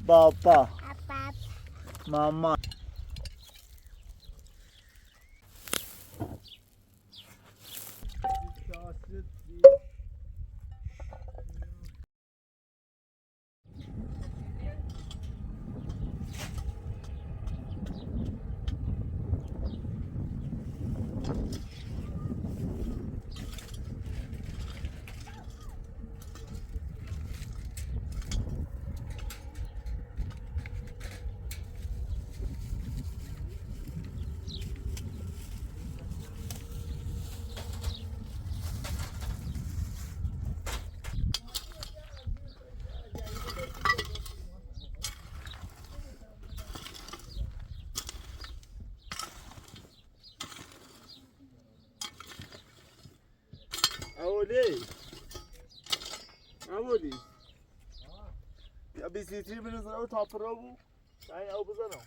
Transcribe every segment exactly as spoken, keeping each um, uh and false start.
Papá. Papá. Mamá. Abueli. Abueli. Ya visitri minus au taparabu. Ay, au buzano.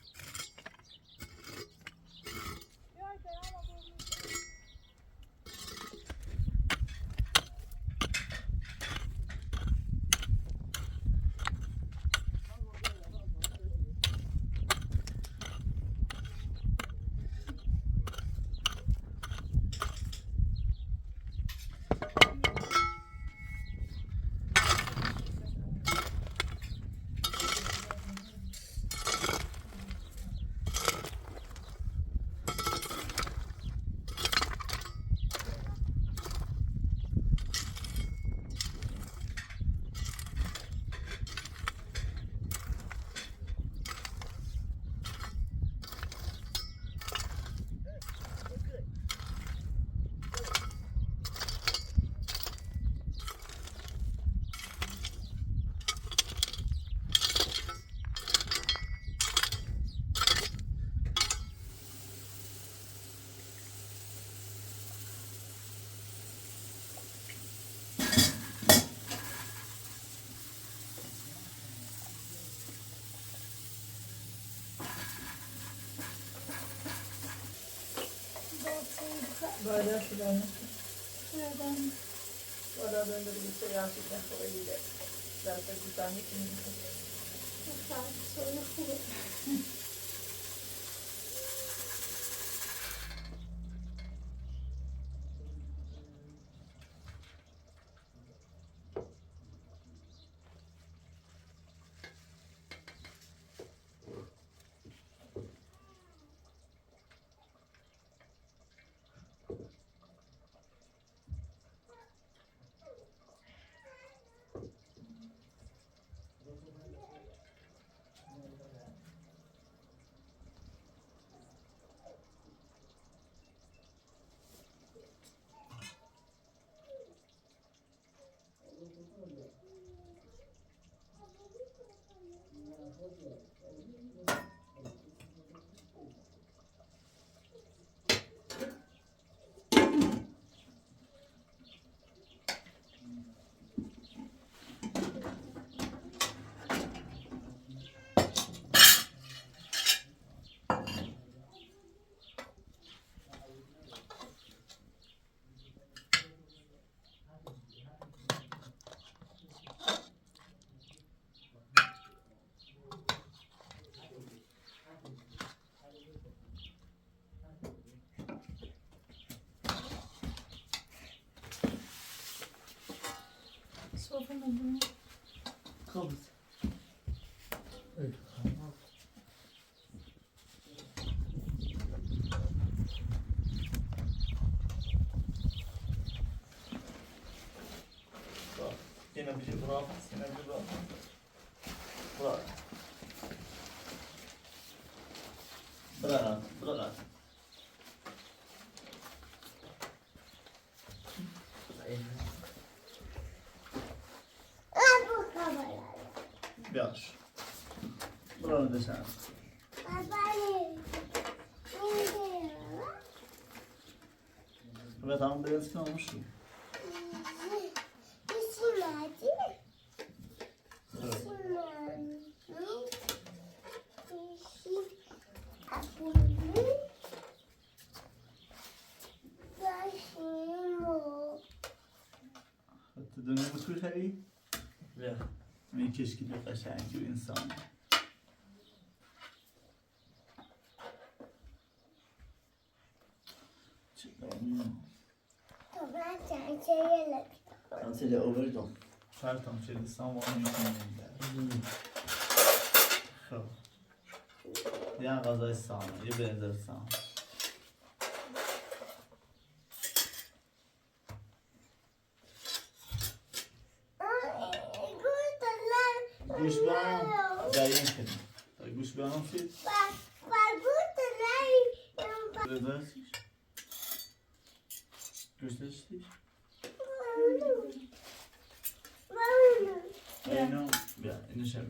Tiene que ser bravo, tiene que ser bravo. Bravo. Bravo, bravo. Biash. Bravo, desha. Ve, tamam, ben sıkılmıştım. Hadi dönüyoruz bir şey. Ya. Müthiş gibi aşağı insan. Tamsile overto. Tamsile san var. Ya gazay san, ya benzer san. Gushgan, da yengen. Gushgan sit. Benzer. Gösterişti. Bueno, ya, en ese. Ya,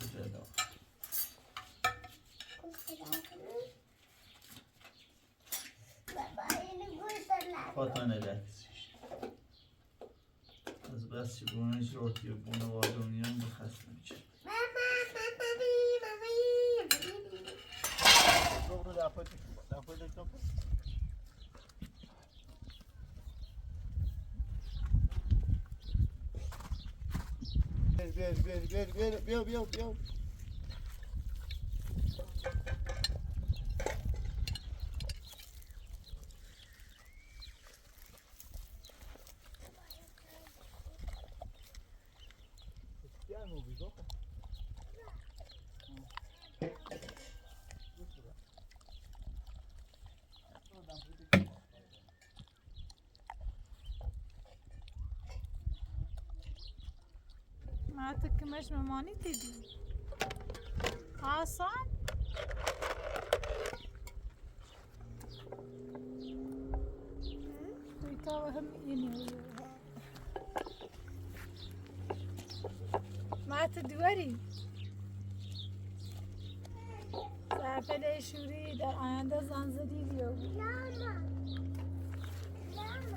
güzel oldu. Fotoğrafını da. As bas si bunu hiç ortaya bunu vardı onun yanında hasta bir şey. Doğru, lafı, lafı da kapı. Ver, ver, ver, ver, ver, ver, ver, ver. Artık kımeş mamani dedi. Hasan. Hı? Uyka hem yeni uyuyor. Mate duvarı. Zafere şuri da ayanda zanzı diyor. Lama. Lama.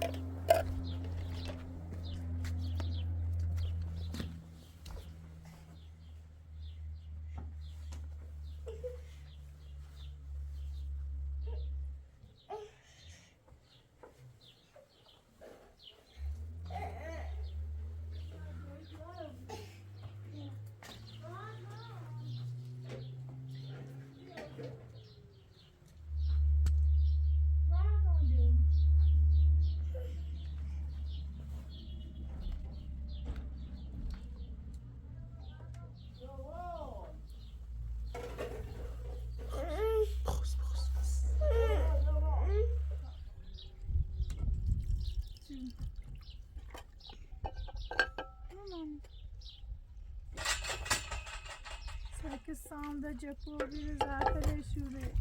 Sekiz sanda cephe bir zaten şuraya.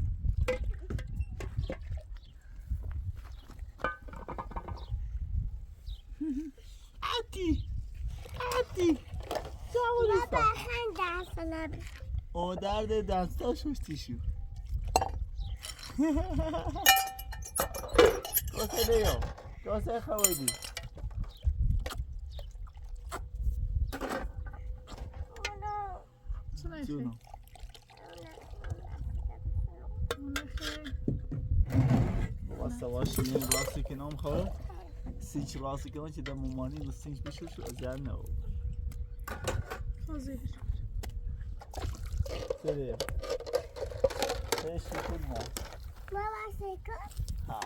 Ati. Ati. Baba, han dans alab. O dar de dans ta şu tişu. Cosa de yo. Cosa hawadi. Uno. Uno. Basta başlayın, plastik inam hal. Sinç plastik inam ki da mumani, sinç bir şey şu, yani o. Hazır. Söyle. Sen şükür mü? Baba, şükür. Ha.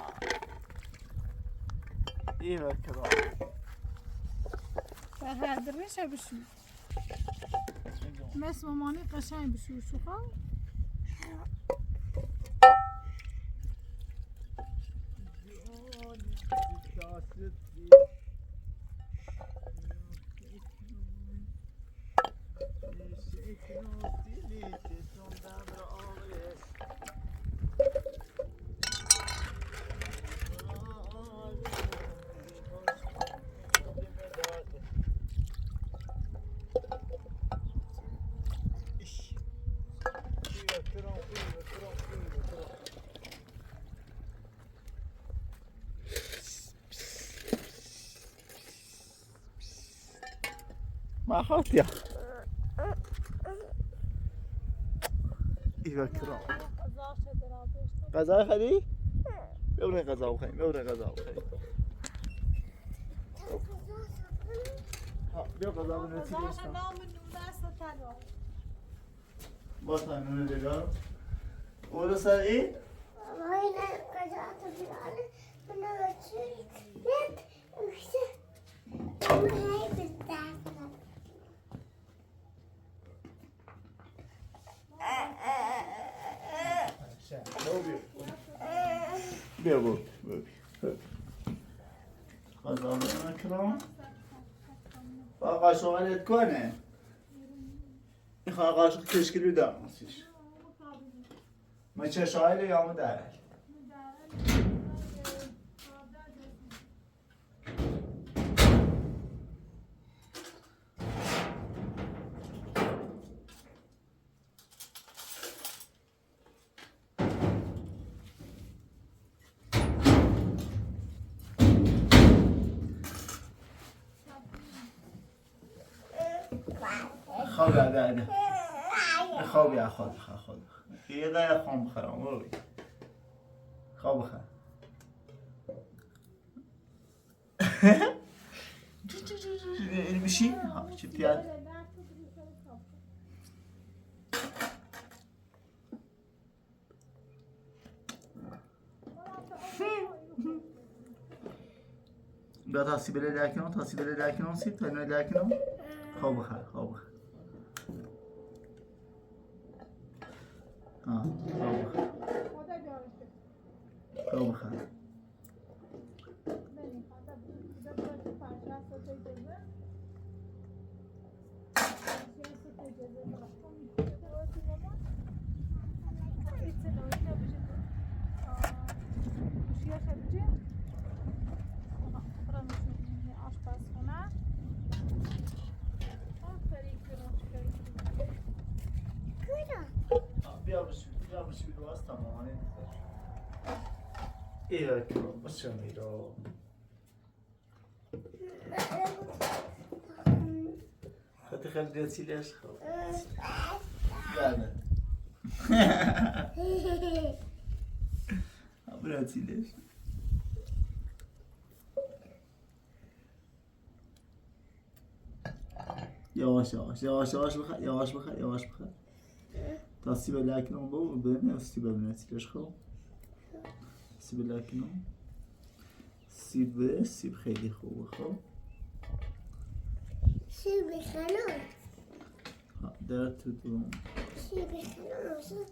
İyi bak, kral. Bahadır ne şey bir şey. Mes mamani qaşang bir şey şu ha. Mahatya. Iba kro. Qaza hadi? Mewre qaza ukhani, mewre qaza ukhani. Ha, mewre qaza ukhani. Basta, no le llega. Ora sa i? Bien, bien, bien. Qazanakram. Baqashuq alet kuane. Qaqashuq kishkirida. Macha shaile yamada. Jawya, ya, ya. Jawya, jawya, jawya. Ya, ya, jawya, jawya. Jawya. Ba tasi bele lakin, tasi bele lakin, si tane lakin. Jawbha, jawbha. Ah, jawbha. Jawbha. Hadi hadi ya silah. Gana. Abra silah. Yavaş yavaş, yavaş yavaş baha, yavaş baha, yavaş baha. Ta sibe lakin on bu, beni sibe beni silah. Sibe lakin on. Sibë, sibë jayli juwa, jo. Sibë jalon. Ha, dara tutu. Sibë jalon, o sea,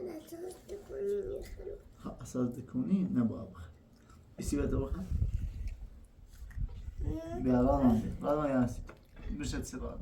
la sas de kuni jalon. Ha, sas de kuni, na baba. Isi bata baha. Ya, vamos, vamos ya, sí. Mishit se va.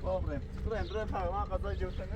Pobre, siempre, siempre, para, para, para, yo tengo.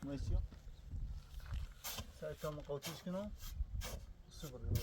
Maestro. Sa toma qawchishkino. Súper bien.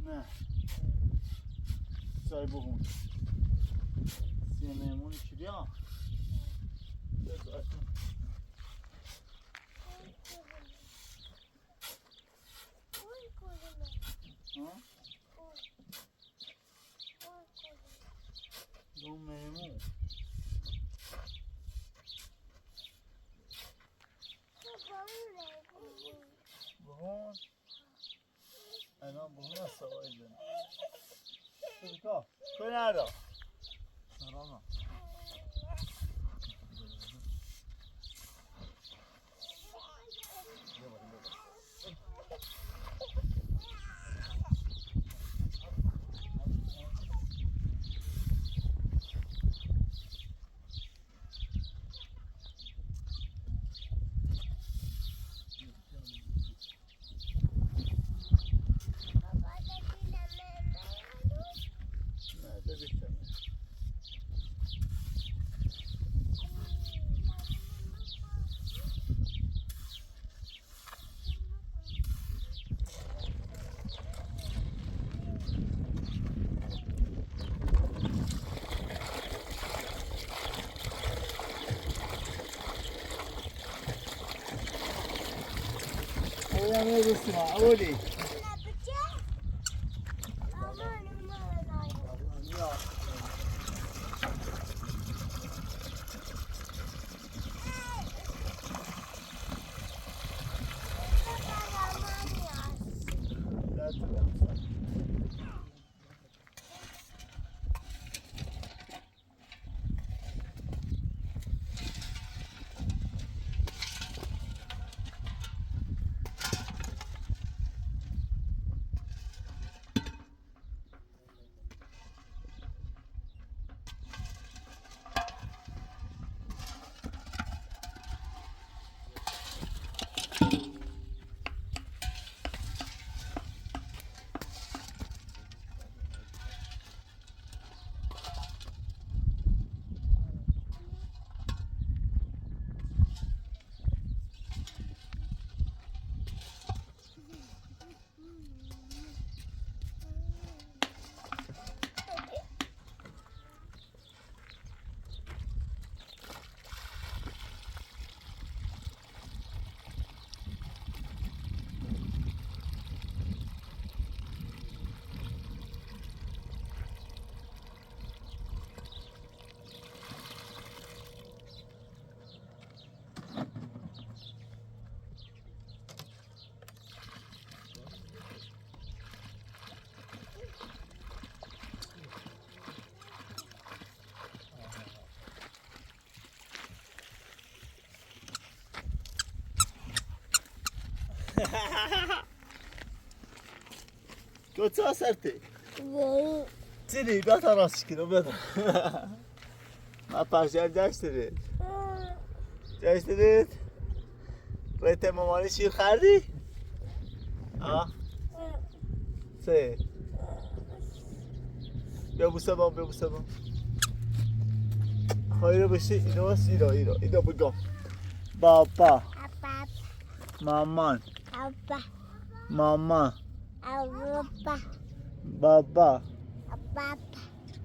Nä. Say buhun. Siene mun chibia. Hı? Dumemu. Buhun. Ay, no, buhun nasıl oydun. Dur, ko. Koy nara. Nara mı? Kutsa sarti. Tsini, bata raskino, bata. Mapa, ya, ya, este. Ya, este. Rete, mamani, shirhari. Ah. Sí. Bia busaban, bia busaban. Hayır, bir şey, ino, ino, ino, ino, bir go. Baba. Papa. Maman. Papa. Mama. Papa. Baba. Papa.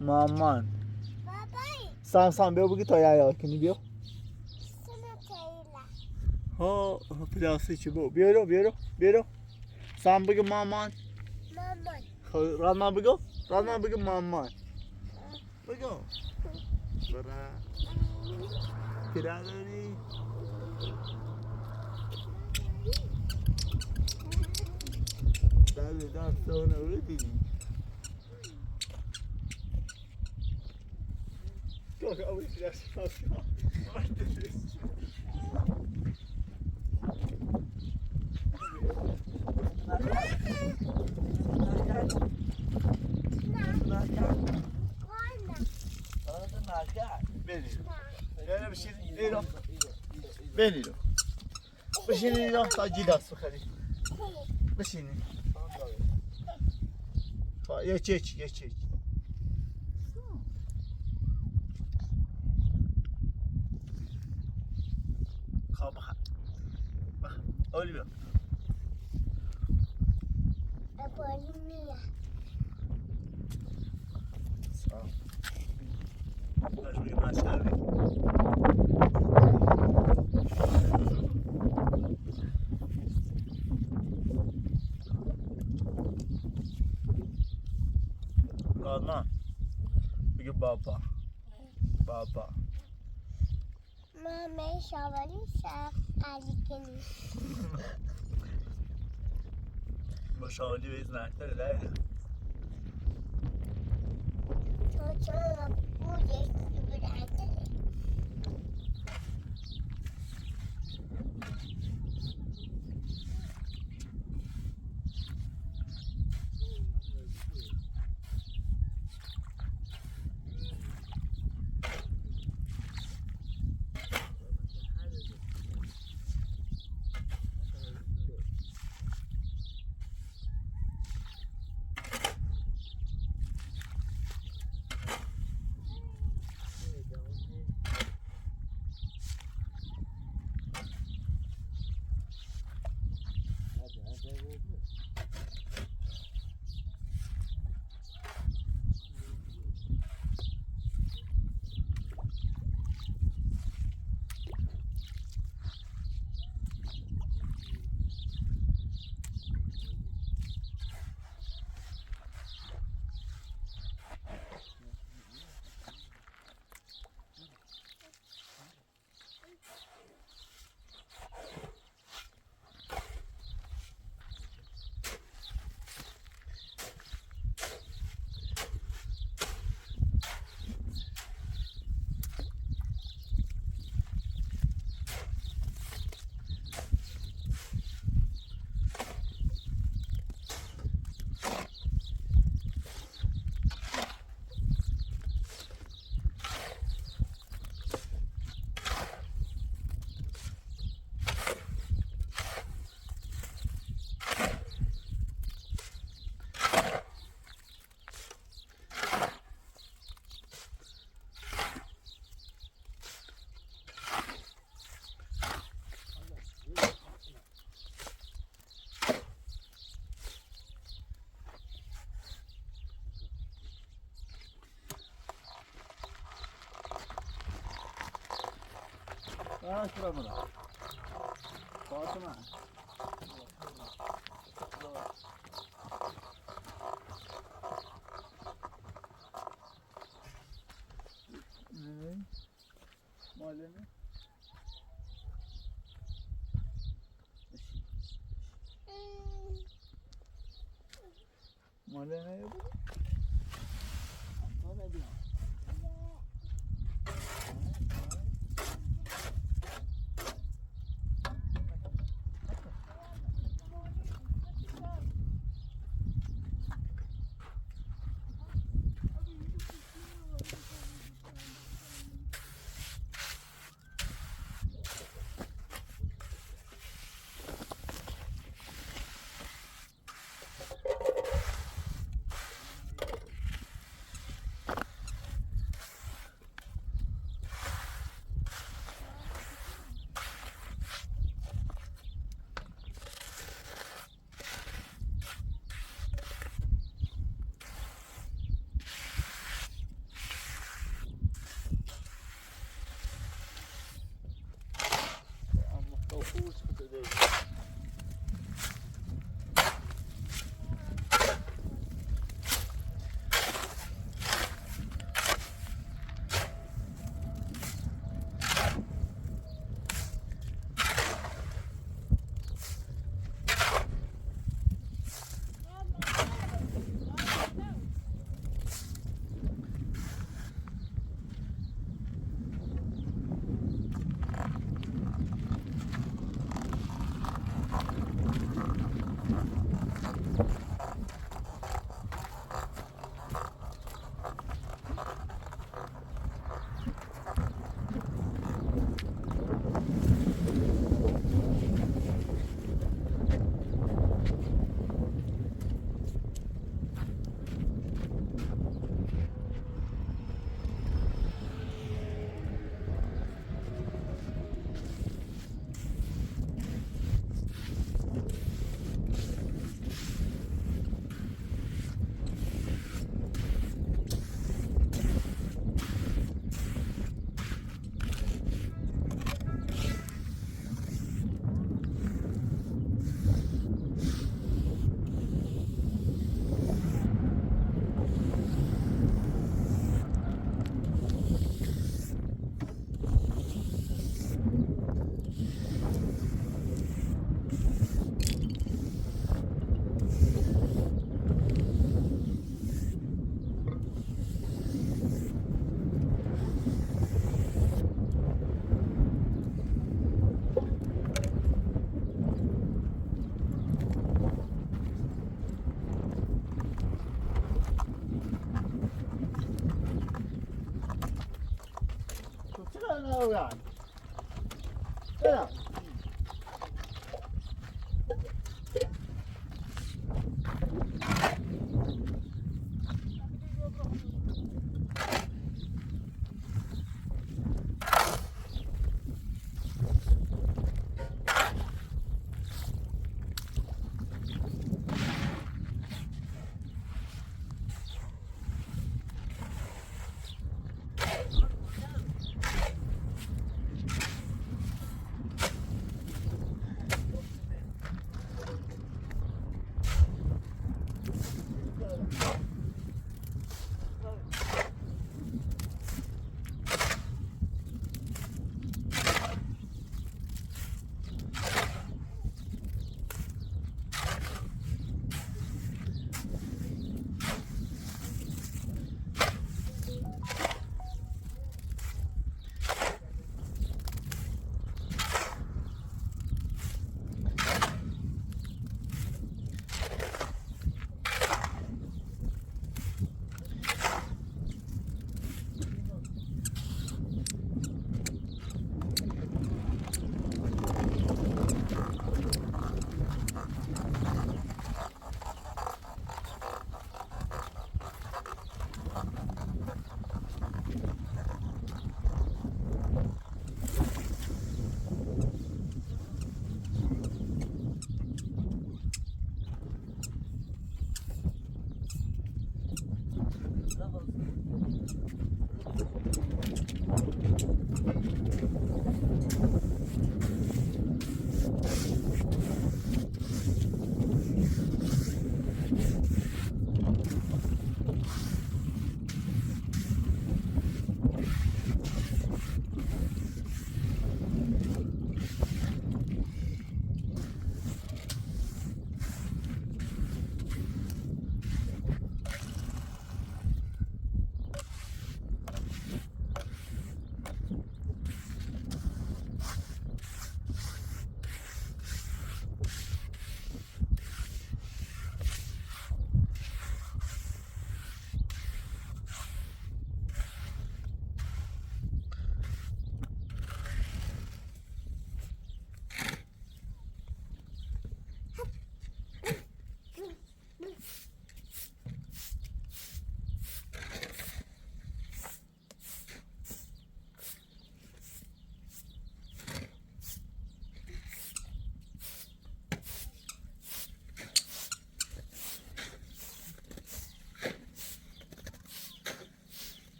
Maman. Papa. Sam, sam, bia bugito ya, ya, kini bio. Sana teyla. Ho, ho, biraz içi bu. Biero, biero, biero. Sam bugü maman. Maman. Ho, Rahman bugü, Rahman bugü maman. Bugü. Bara. Piradani. Dale, da, sonra öyle değil. Kalk, al, biraz. Beni. Beni. Beni. Beni. Beni. Beni. Pa, yachaychi, yachaychi. Baja, baja. Baja. Olivia. Abuelo mía. Kalma. Peki baba. Baba. Mami, şavali şaqalikin. Bu şavali ve znakta öyle. Çocuğu bu yeşil bırakır. Ah, espera, espera. Pasa más. Malena. Malena yapın.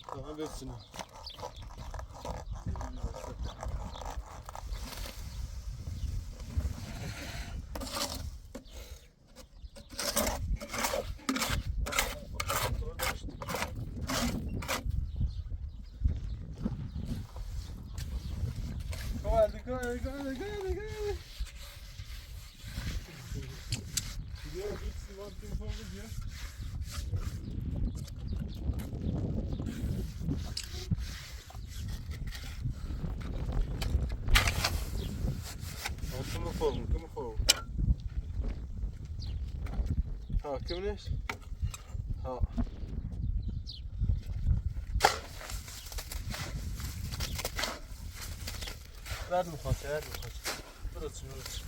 Tamam, hepsini. Koy hadi, koy, koy, koy, koy. Toma fogo, toma fogo. Ha, kim ne? Ha. Ver mi koca, ver mi koca. Burası, burası.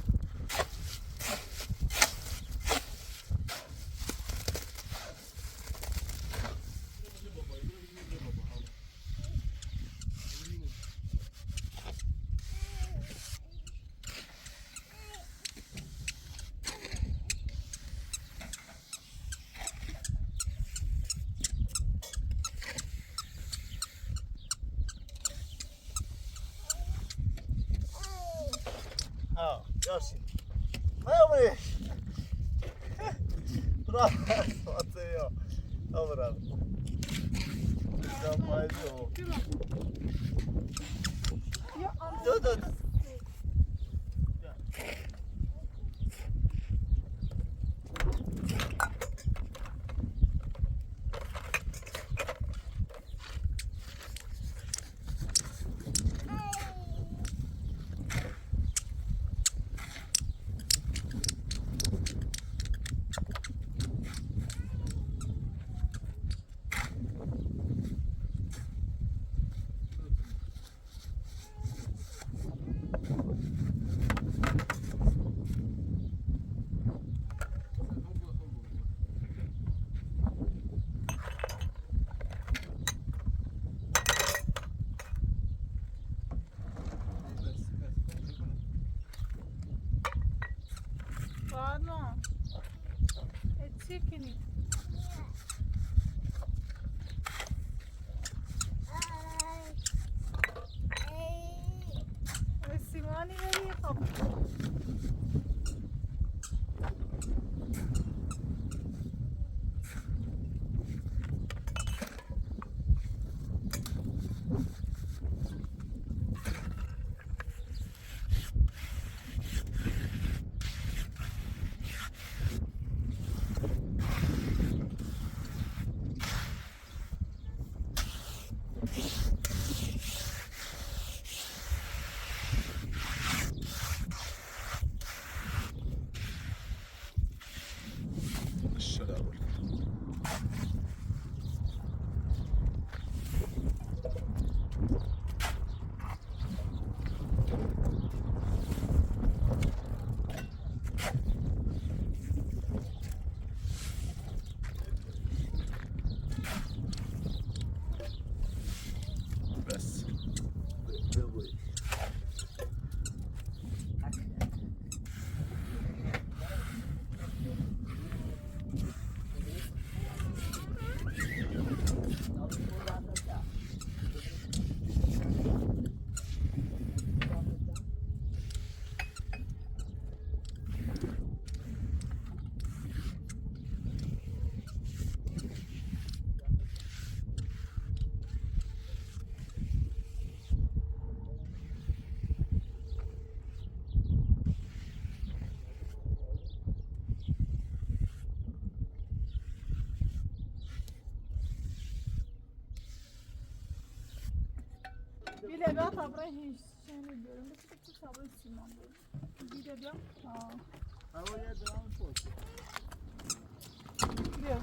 Ha, görsün. Mayamış. Mateo. Dobra. Dawaj, jo. Jo, jo, jo. Pano, e chiquini. Simani me dijo. Bile bak abra hiç seni göründü. Sabır Simon. Bile bak. Aa. Ahora ya devam. Bile.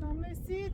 Mamesit.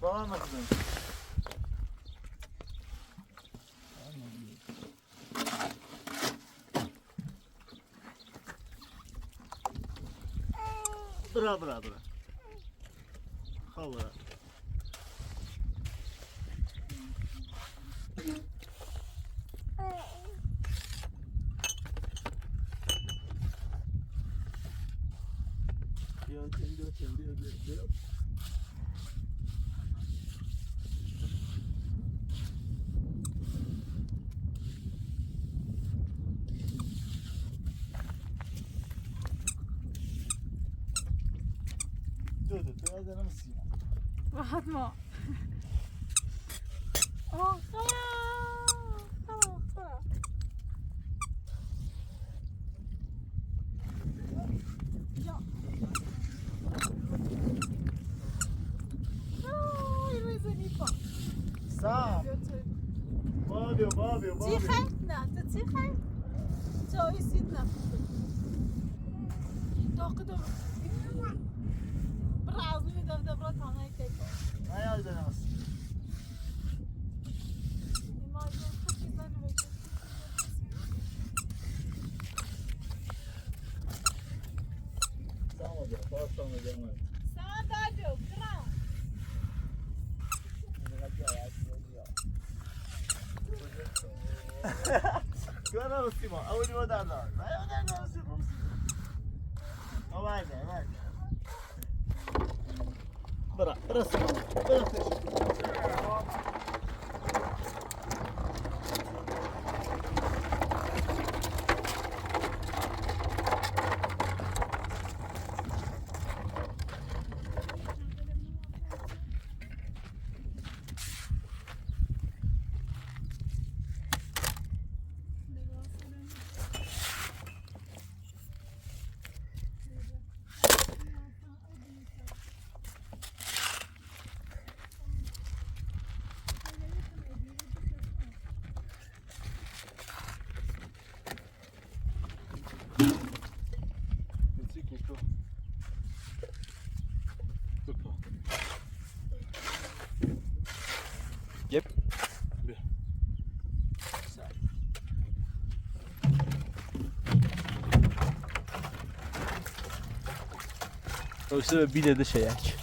Vamos. Bra, bra, bra. Jawra. Rahat mo. Oh, ah, ah, ah. Ya. Ay, rezenipa. Sa. Babio, babio, babio. Chixay, na, tu chixay. Choy sitna. Toqdo. Brazmi dab dab ratanay kayko. Ay, ay, ay. Bra, bra, Simon. Bra, bra, Simon. Good girl. Good girl. Yep. Bien. Ökse bile de şey aç.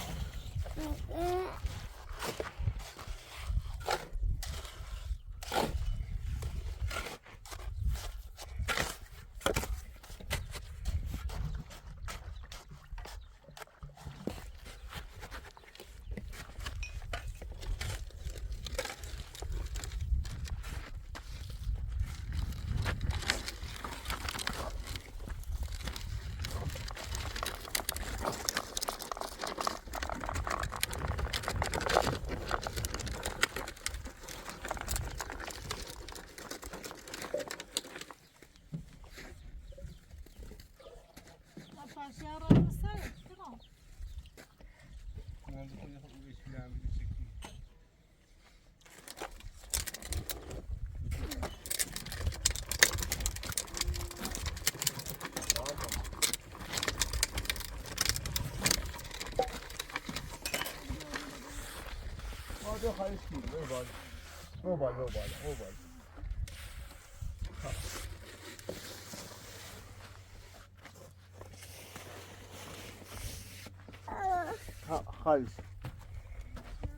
Ha, hals.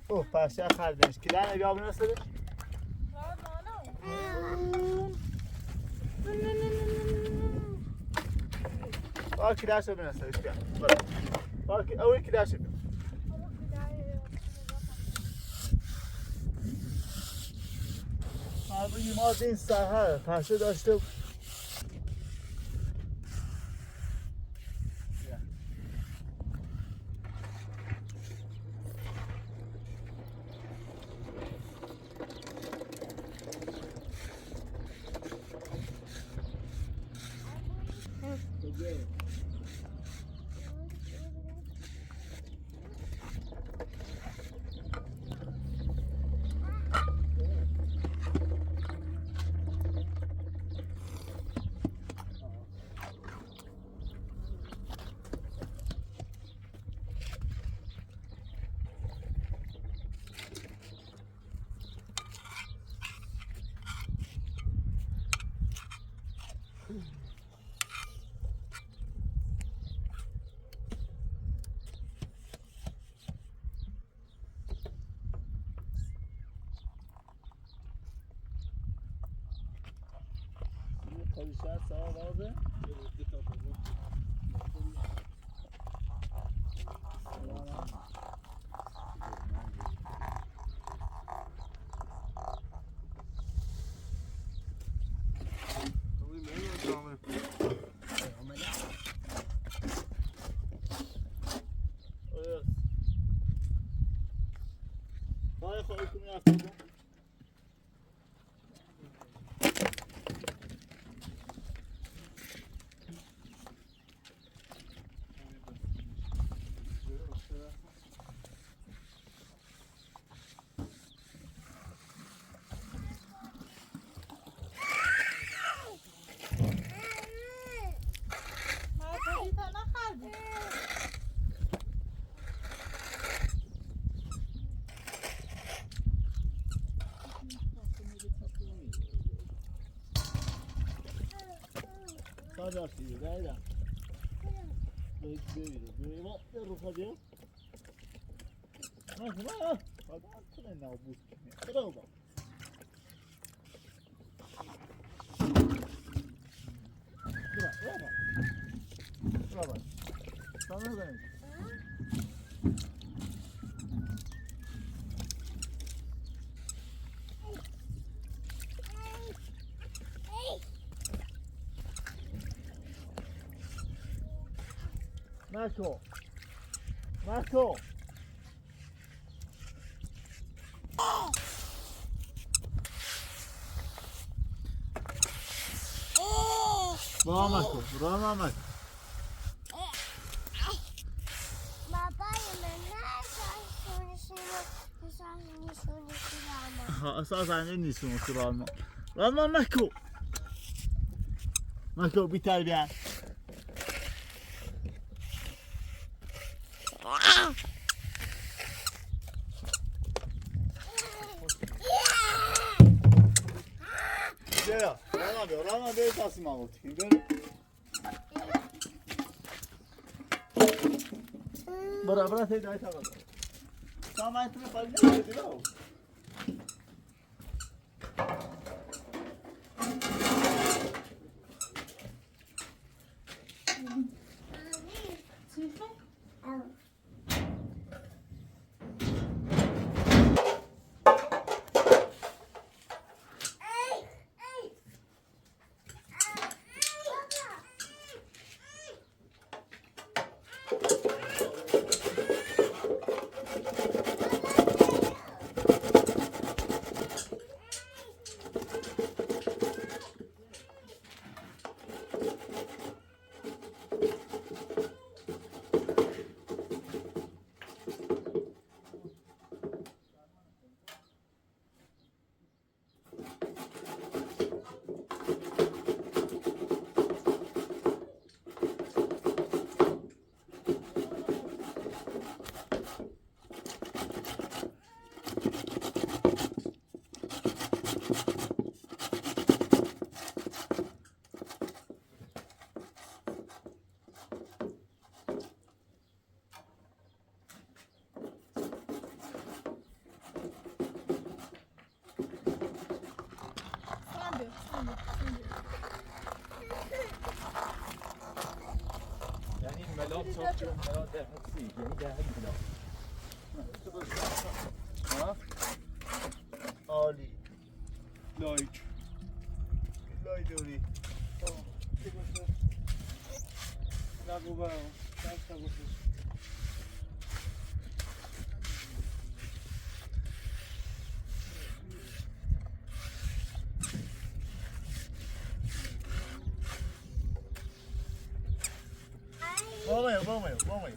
Oh, pasha haldin. Kilana bir abone nasıl? Bak, kilaş abone nasıl? Bak. Bak, awı kilaş abone. Abi, yimazin saha, taşı daştı. Marco. Marco. Rama Marco, rama Marco. Aha, sasa ne nisun rama. Rama Marco. Marco, bitar bien. Ya, ya, rama de, rama de, rama de, tas mamut. Bra, bra, se da esa. Tama, este me parece que te lo. Yani melon çok melon de. Ha? Oli. Lloyd. Lloyd, Oli. Oh, ¿qué pasó? La jugado. Basta, pues. Vamos, vamos, vamos.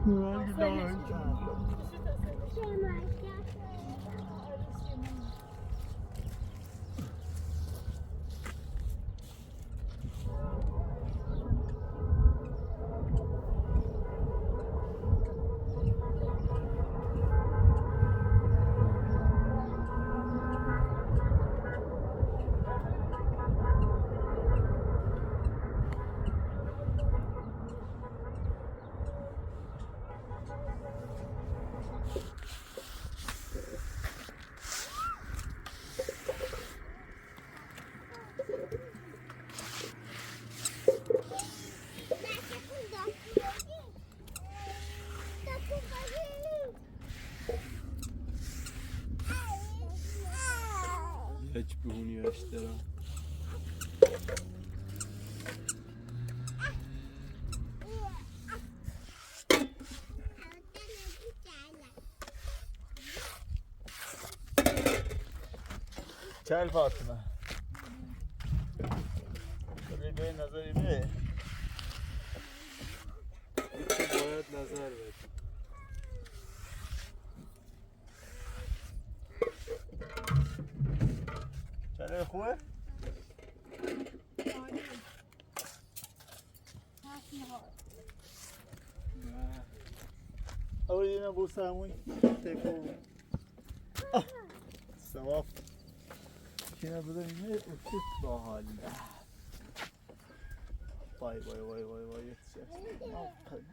Vamos, vamos. Çal Fatıma. Nazar ibe, nazar ibe. Boyat nazar ibe. Çal juve. Awrina bu samuy. Teko. Ah. Savaf. Şuna bu da ne? Uçuk bu halinde. Vay, vay, vay, vay, vay, yetişeceğiz. Ne yapalım?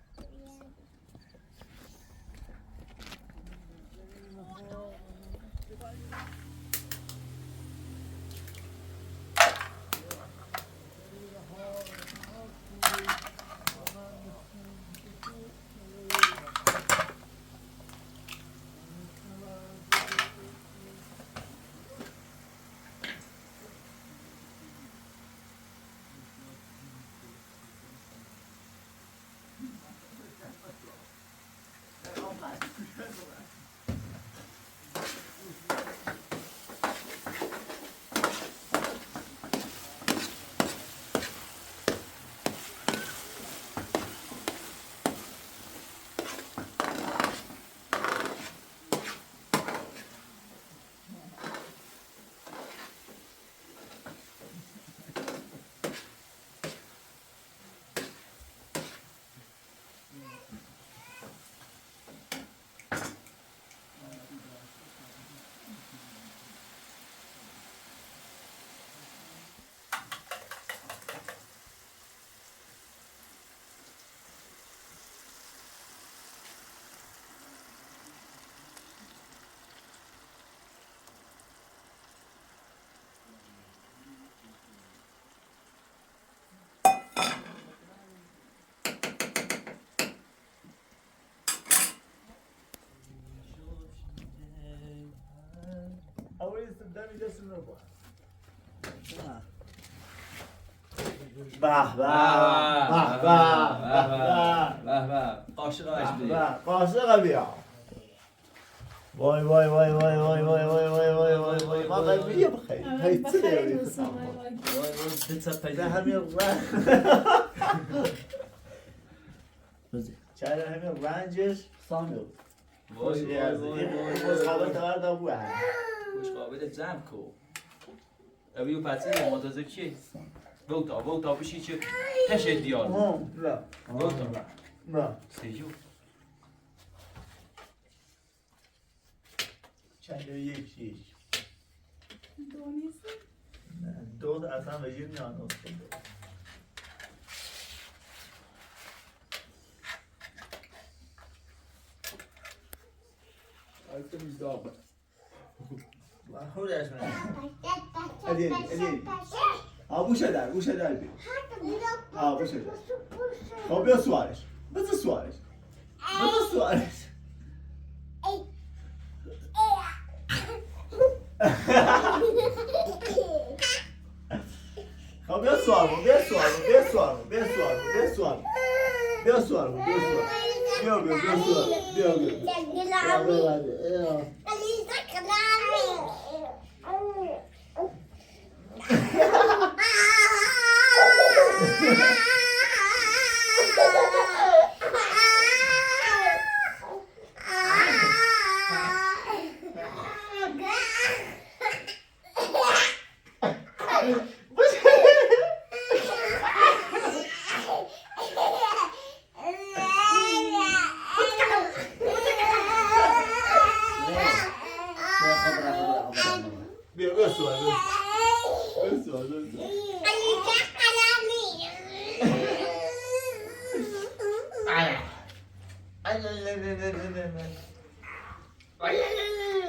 Bah, bah, bah, bah, bah, bah. Bah, bah. Bah, bah. Bah, bah. Bah, bah. Vay, vay, vay. Vay, vay, dit sa payda. Çaylar hem Rangers Samuel. Vay, vay, vay, vay. Hoş geldin. Hoş geldin. Hoş geldin. Abi, bu parça ya, motor zeki. Volta, volta, bir şey çık. Her şey diyor. Hı, bra. Volta. Bra. Seviyor. Çayda yeş, yeş. Donisi. Dos asan ve yirmi an olsun. Ay, sen bir daha bak. Lan, uğraşma. Hadi, hadi. Aa, bu şeyler, bu şeyler bir. Aa, bu şeyler. Kopya Suarez. Bizi Suarez. Bizi Suarez. Kopya Suarez, kopya Suarez, kopya Suarez, kopya Suarez. Kopya Suarez, kopya Suarez. Yok, yok, kopya Suarez. Yok, yok. Hadi, hadi. Bien, eso, eso. Eso, eso. Ay, ay, ay, ay, ay, ay. Ay, ay, ay, ay.